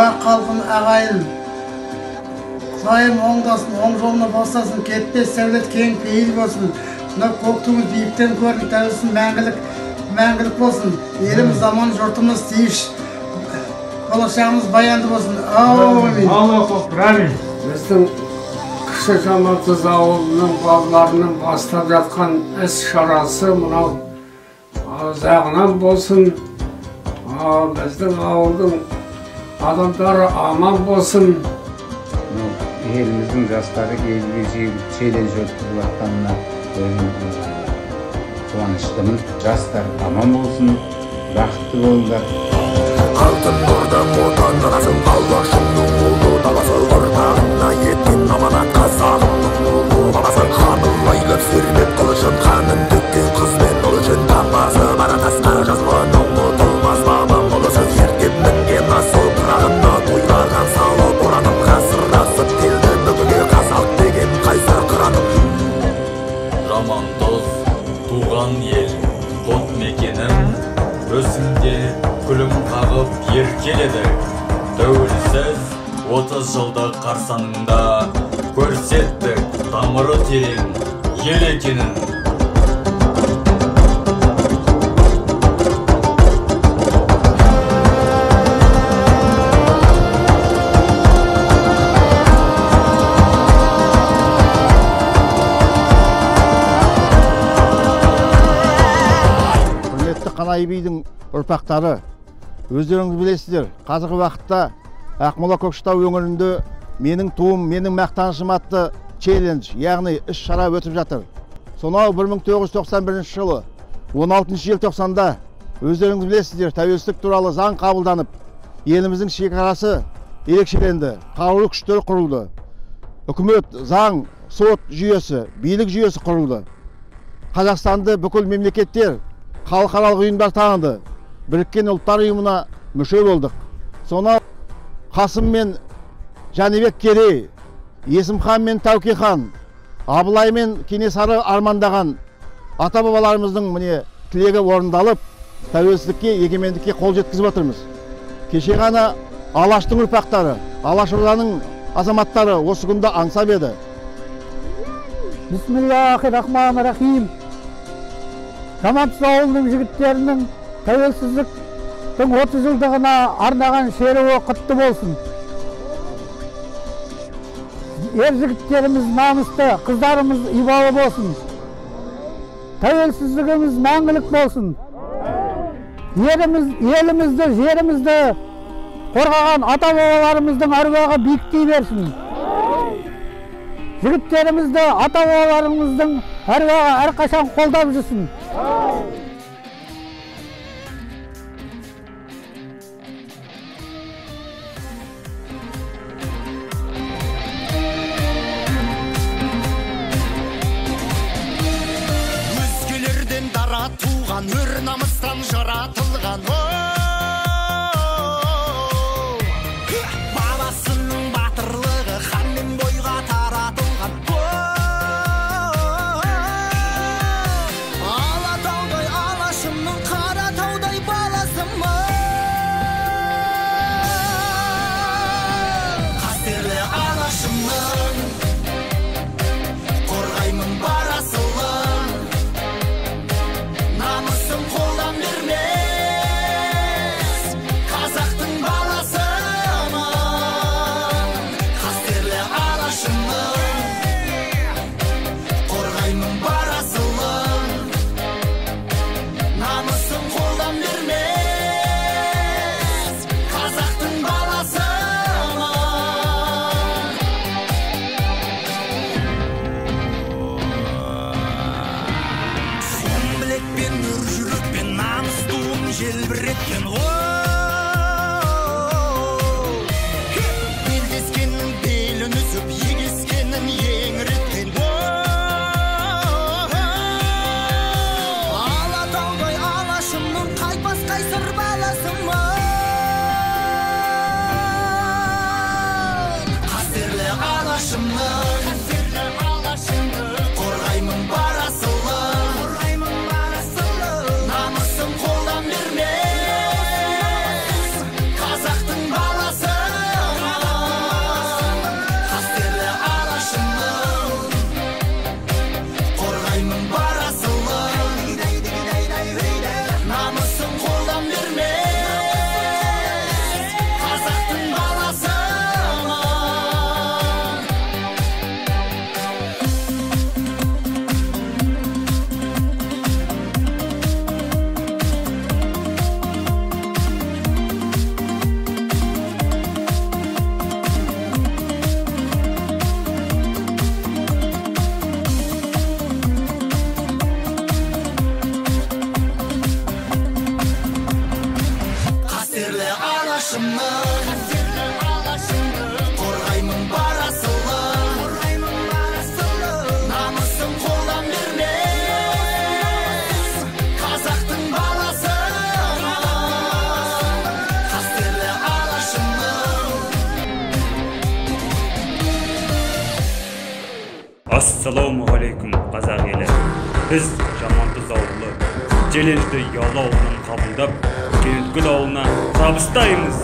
Бар халқым ағайын. Құдайым оңдасын, оң жолына бастасын, кетпес сәулет кең пейіл болсын. Мына көк туымыз биіктен көрініп, тәуелсіз мәңгілік болсын. Еліміз аман, жұртымыз тиыш. Болашағымыз баянды болсын. Аумин. Аллаху акбар. Біздің Кіші Жамантұз ауылының балаларының бастап жатқан іс шарасы мынау ұзағынан болсын. Біздің ауылдың адамдары аман болсын. Еліміздің жастары елге жиып челлендж өткізіп жатқанына өзім қуаныштымын. Жастар аман болсын, бақытты болыңдар. Алтын орда отан анасы, Алашымның ұлы даласы, ұрпағына еткен аманат қазағымның ұлы баласы. Қабылайлап сермеп қылышын, қанын төккен қыз бен ұл үшін, тамасы қара тасқа жазылған ұмытылмас бабам ұлысы. Ерттеп мінген асыл пырағына тойлаған салып ұраным, ғасыр асып келді бүгінге қазақ деген қайсар қыраным. Жамантұз, туған ел, құт мекенім, өзіңде күлім қағып еркеледік. Тәуелсіз 30 жылдық қарсаңында көрсеттік тамыры терең ел екенін. Құрметті Қанай бидің ұрпақтары, өздеріңіз білесіздер, қазіргі уақытта Ақмола Көкшетау өңірінде менің туым, менің мақтанышым атты челлендж, яғни іс-шара өтіп жатыр. Сонау 1991 жылы 16 желтоқсанда өздеріңіз білесіздер, тәуелсіздік туралы заң қабылданып, еліміздің шекарасы ерекшеленді, қарулы күштер құрылды. Үкімет, заң, сот жүйесі, билік жүйесі құрылды. Қазақстанды бүкіл мемлекеттер, халықаралық ұйымдар таныды. Біріккен Ұлттар Ұйымына мүше болдық. Сонау Қасым мен Жәнібек Керей, Есімхан мен Тәуке хан, Абылай мен Кенесары армандаған ата-бабаларымыздың міне тілегі орындалып, тәуелсіздікке, егемендікке қол жеткізіп отырмыз. Кеше ғана Алаштың ұрпақтары, Алаш Орданың азаматтары осы күнді аңсап еді. Бисмиллахи-рахмани-рахим. Жамантұз ауылының жігіттерінің тәуелсіздіктің 30 жылдығына арнаған шеруі құтты болсын. Ер жігіттеріміз намысты, қыздарымыз ибалы болсын. Тәуелсіздігіміз мәңгілік болсын. Елімізді, жерімізді қорғаған ата-бабаларымыздың әруағы биіктей берсін. Жігіттерімізді, ата-бабаларымыздың әруағы әрқашан қолдап жүрсін. Өзгелерден дара туған, өр намыстан жаратылған. Бабасының батырлығы ханмен бойға таратылған. Алатаудай Алашымның Қаратаудай баласымын. Қастерлі Алашымның қорғаймын бар асылын. Намысым қолдан бермес қазақтың баласымын. Қастерлі Алашымның қорғаймын бар асылын. Намысым қолдан бермес қазақтың баласымын. Сом білекпен, өр жүрекпен, намыс туын желбіреткен. Белдескеннің белін үзіп, егескенін еңіреткен. Алатаудай Алашымның қайтпас қайсар баласымын. Қастерлі Алашымның қорғаймын бар асылын. Намысым қолдан бермес қазақтың баласымын. Ассалаумағалейкум, қазақ елі! Біз, Жамантұз ауылы, челленджді ұялы ауылынан қабылдап, Кенеткөл ауылына табыстаймыз.